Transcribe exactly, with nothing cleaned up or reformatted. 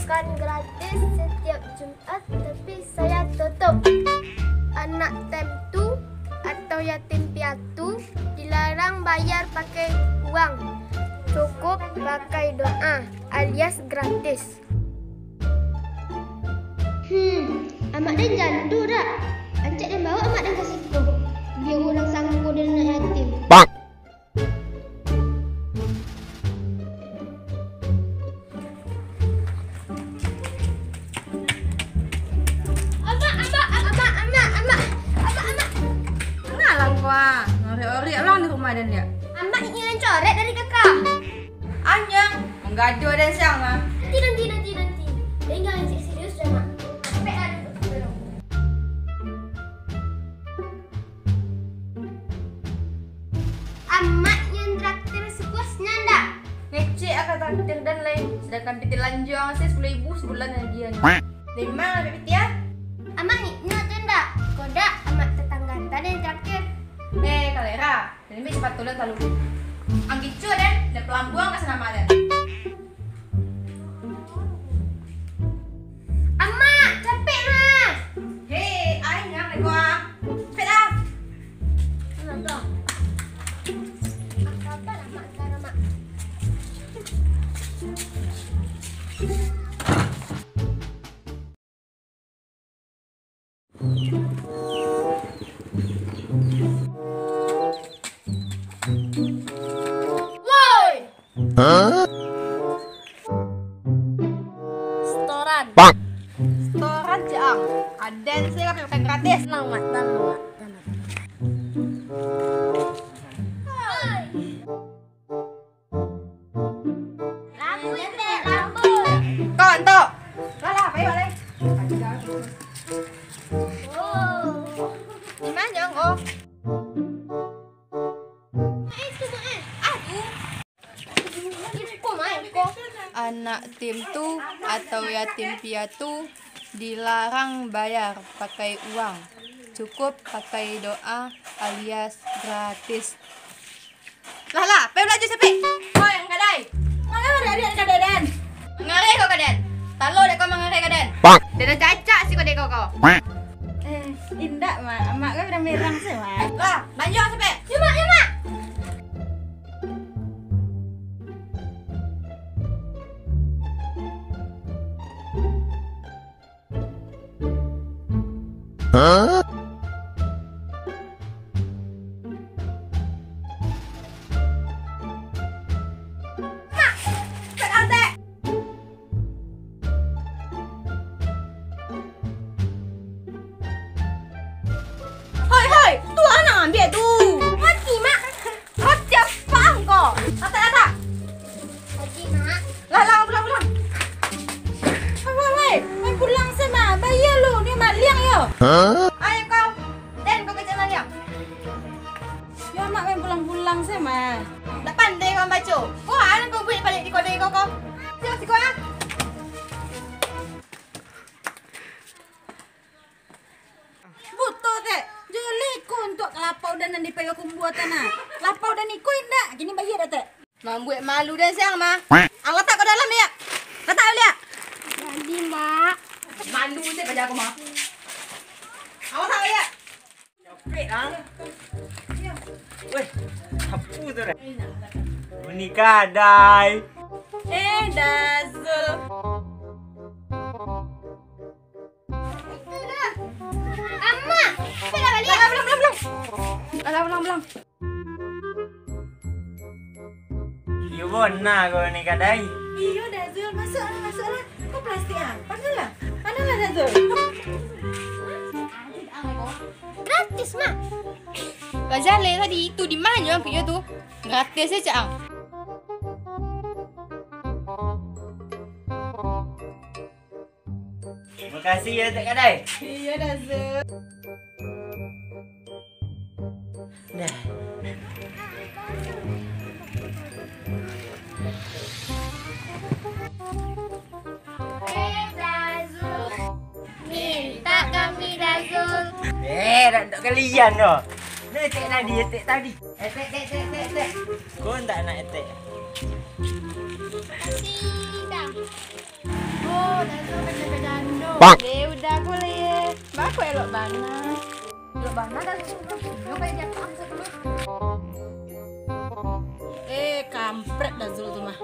makan gratis setiap Jumat, tapi saya tutup. Anak tem tu atau yatim piatu dilarang bayar pakai uang. Cukup pakai doa alias gratis. Hmm, amak den jantu dak? Ancak den bawa amak den ka siko. Bia urang sangko den anak yatim. Amak, amak, amak, amak, amak, amak, amak. Ngalah kau ah, ngorek-orek lah di rumah den, ya. Amak ingin coret dari kakak. Anyang, manggaduah den siang mah. Nanti, nanti, nanti, nanti. Den jangan cek serius dah, Mak. Capek lah duduk di dalam. Amak yang traktir sepuasnya ndak? Ngecek aka traktir den lai, sedangkan pitih lanjuang se sepuluh ribu sebulan agiahnyo. Memang lah pitih ah. Amak ngiknyo tu ndak? Kodak amak tetangga tadi yang traktir. Eh, kalera. Jadi, ambil sepatu lah, talu. Anggicu den, dan pelambuang ka sana, Mak, den. Amak, capek, Mak. Hei, ai, jangan lego, ah. Capek lah. Alah, Bang. Apa-apa lah, Mak, sekarang, Mak. Woi! Setoran. Setoran, Cang. Aden se lah makan gratis. Tenang, Mak. Tenang, Mak. Tenang. Woi! Lambuik, Tek, lambuik. Kau, Antok. Lah, lah, payu, lai. Oh. Di mana, oh? Main tu, main. Aduh. Iko main, ko. Anak tim tu atau yatim piatu dilarang bayar pakai uang. Cukup pakai doa alias gratis. Lah, lah, pai balanja capek. Oi, Ang Kadai. Manga ariak-ariak ka Dadan? Mangareh ko ka den. Talo dek ko mangareh ka den. Den nan cacak siko dek ko ko. Eh, indak, Mak. Amak ko berang-berang se, Mak. Lah, balanja capek. Yo, Mak, yo, Mak. Hah? Mak, cek antek. Hoi, hoi, tu anak ambiak tu. Mati, Mak. Mati apo ang ko? Atak, atak. Oke, Mak. Lah, lah, pulang, pulang. Wai, wai, wai, main pulang se, Mak. Bayia lu, ni maliang yo. Hah? Ayo kau. Den, kau kecek maliang. Yo, Mak, main pulang-pulang se, Mak. Dak pandai kau mambaco. Ko, anak kau buek baliak di kodai kau, kau. Siko, siko, ah. Buto, Tek. Joleh ko untuak kalapau den nan di payuang kumbua tu nah. Lapau den iko indak, kini bayia dak, Tek? Mambuek malu den siang mah. Ang latak ka dalam, ya. Latak baliak. Jadi, Mak. Malu se paja aku mah. Ang latak baliak. Capek lah. Weh, sapu tu dah. Uni Kadai. Eh, Dazul. Amak, apo lah baliak? Alah, pulang, pulang, pulang. Alah, pulang, pulang. Iyo, bona ko Uni Kadai. Iyo, Dazul. Masuaklah, masuaklah. Ko plastik ah. Panalah. Panalah, Dazul. Gratis, Mak. Lah jaleh tadi, itu di ma nyo ang piyo tu? Gratis se, cak ang. Makasih yo, Tek Kadai. Iyo, Dazul. Dah. Eh, Dazul. Minta kami, Dazul. Eh, dak, dak kalian doh. Ni etek tadi, etek tadi. Etek, etek, etek, etek, etek. Ko ndak nak etek. Makasih, dah. Oh, Bang. Eh, udah aku leh. Bako elok bana. Elok bana dah tu. Yo kayak dia aku dulu. Eh, kampret dah Zul tu mah.